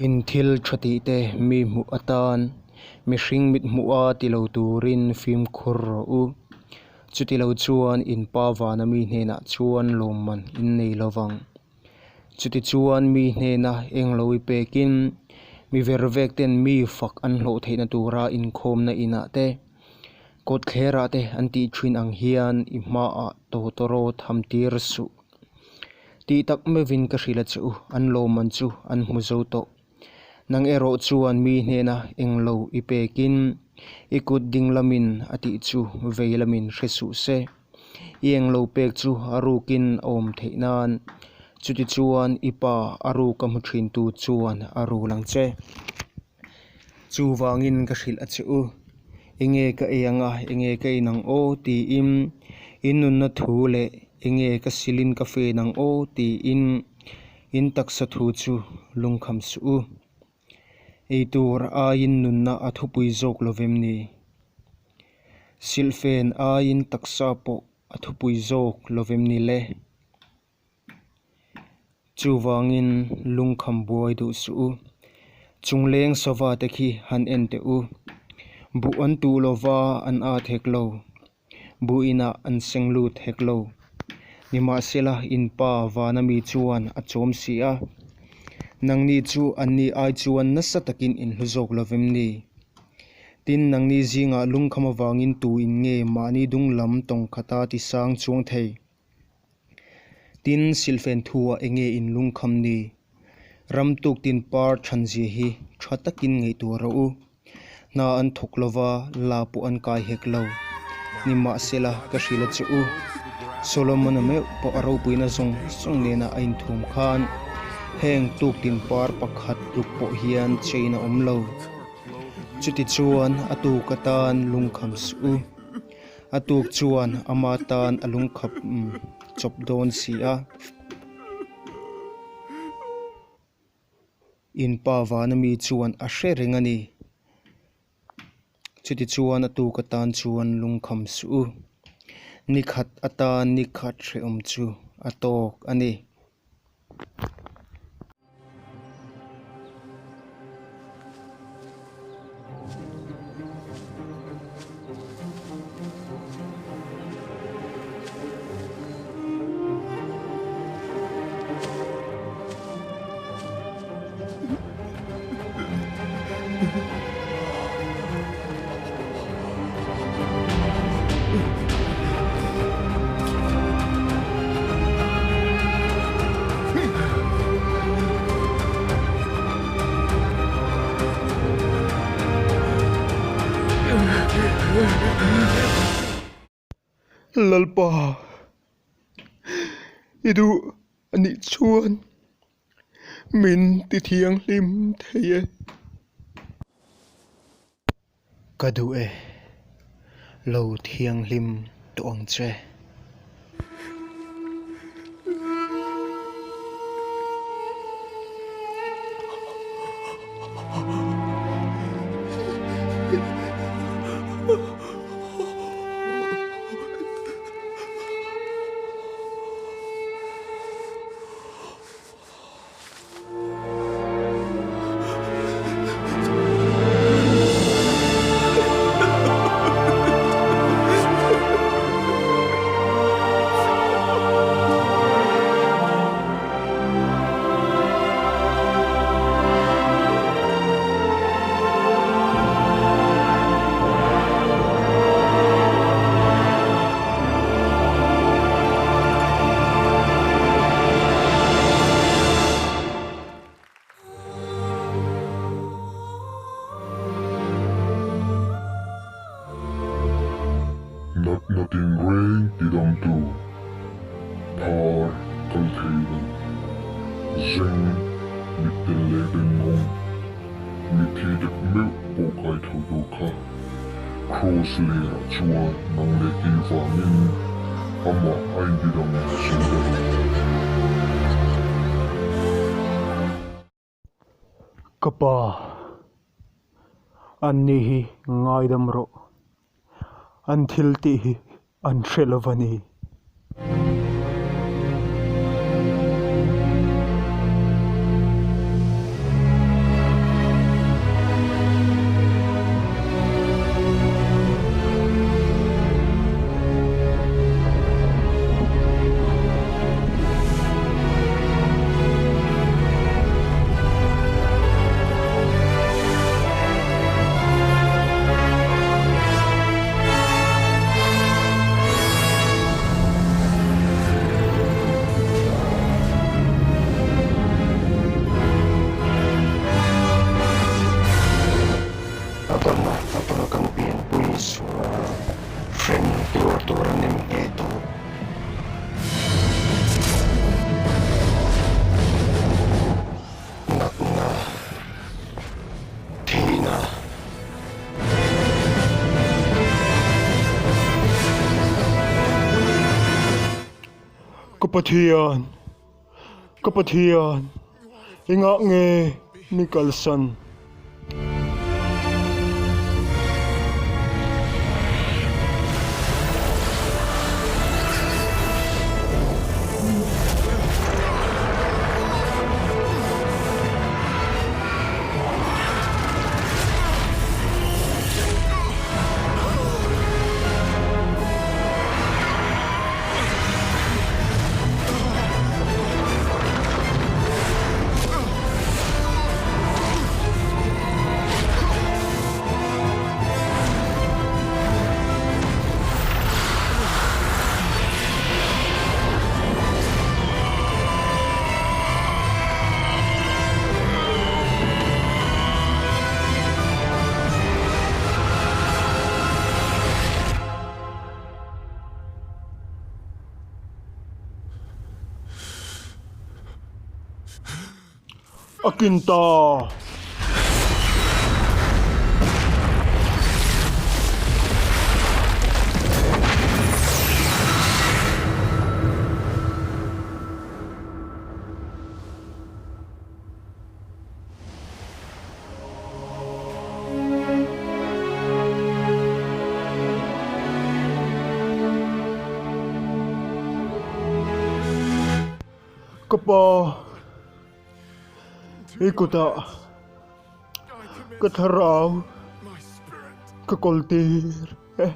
In thil tha tihte mi hmuh atan mihring mit hmuha ti lo turin fimkhur rawh u. Chuti lo chuan in Pa vana mi hnenah chuan lawmman in nei lo vang. Chutichuan mi hnena eng lo i pekin mi vervek ten mi fak an hlawh theihna tura inkhawmna inah te, kawtthlerah te an tih thin ang hian i hmaah tawtawrawt ham tir suh. Tih tak meuhin ka hrilh a che u, an lawmman chu an hmu zo tawh. Nang erawh chuan mi hnena eng lo i pekin i kut ding lamin a tih chu vei lamin hre suh se. I eng lo pek chu a rukin a awm theih nan, chutichuan i pa a ruk a hmu thintu chuan a rul ang che. Chuvangin ka hrilh a che u, Enge ka ei ang a, enge ka in ang aw? tiin in nunna thu leh enge ka silin ka fen ang aw? tiin in taksa thu chu lungkham suh u. Ei tur aiin nunna a thupui zawk lovem ni? Silhfen aiin taksa pawh a thupui zawk lovem ni le? Chuvangin lungkham buai duh suh u. Chungleng sava te khi han en teh u. Buh an tuh lova an at hek lo. Buh inah an seng lut hek lo. Nimahsela in pa vana mi chuan a chawm si a. Nangni chu anni ai chuan nasa takin in hlu zawk lovem ni? Tin, nangni zingah lungkham avangin tu in nge mahni dung lam tawng khata ti sang chuang thei? Tin, silhfen thuah enge in lungkham ni? Ram tuk tin par thanzia hi tha takin ngaihtuah rawh u. Hna an thawk lova, la pawh an kai hek lo. Nimahsela, ka hrilh a che u. Solomon-a meuh pawh a ropuina zawng zawng nena a inthum khan heng tuk tin par pakhat tluk pawh hian chain a awm lo. Chutichuan, a tuk atan lungkham suh u. A tuk chuan ama tan a lungkhap chawp dawn si a. In pa vana mi chuan a hre reng a ni. Chutichuan a tuk atan chuan lungkham suh u. Ni khat atan ni khat hrehawm chu a tawk a ni. Lalpa, i duh a nih chuan min ti thianghlim thei e. Ka duh e, lo thianghlim tawh ang che. Natna tinreng tidamtu phar kal thei lo, zeng mittel leh bengngawng, mitthi deuh meuh pawh kai tho tur kha Kraws lerah chuan nang leh kei vangin amah a intidam zo ta lo. Ka pa, anni hi ngaidam rawh. An thil tih hi an hre lo va ni. Pathian, ka Pathian, engah nge mi kalsan? A kin ta! Ka pa i kutah ka thlarau ka kawl tir e.